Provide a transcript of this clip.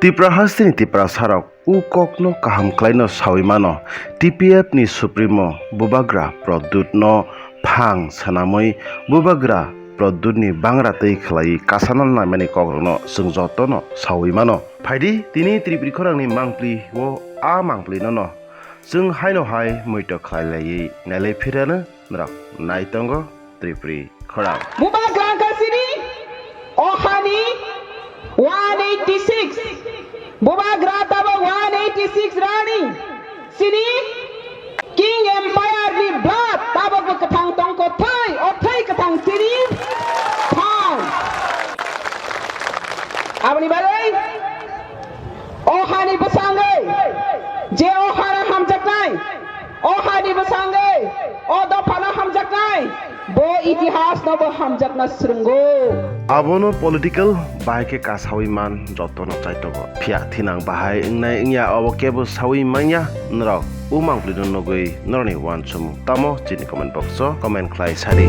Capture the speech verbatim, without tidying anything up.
Tipra hasteni Tiprasarok u kokno kaham khlaino sawi mano. T P F ni Supremo Bubagra Pradyut no phang swnamwi Bubagra Pradyut ni bangra twi khlaiwi kasana naimani kokrokno chwng jotono sawi mano. Phaidi tini Tripuri khorangni mangpli o a mangpli no no chwng haino hai muito khlai laiwi nailai phirano norok nai tongo Tripuri khorang. Bubagra kha sini o hani one eighty six. Bubagra tabok one eighty six rani sini King Empire ni blood tabok bo kwthang tongkho thwi, o thwi kwthang sini thang. Aboni bagwi o hani bwsangwi je o hara hamjaknai, o hani bwsangwi o dophano hamjaknai, bo itihasno bo hamjakna swrwngo. Abono political bai khe kasawi man jotono chaitogo. Phiya thinang bahai wngnai wngya obo kebo sawi manya norok. O mangpli no nugwi norokni uansukmung tamo chini comment box o comment khlai sadi.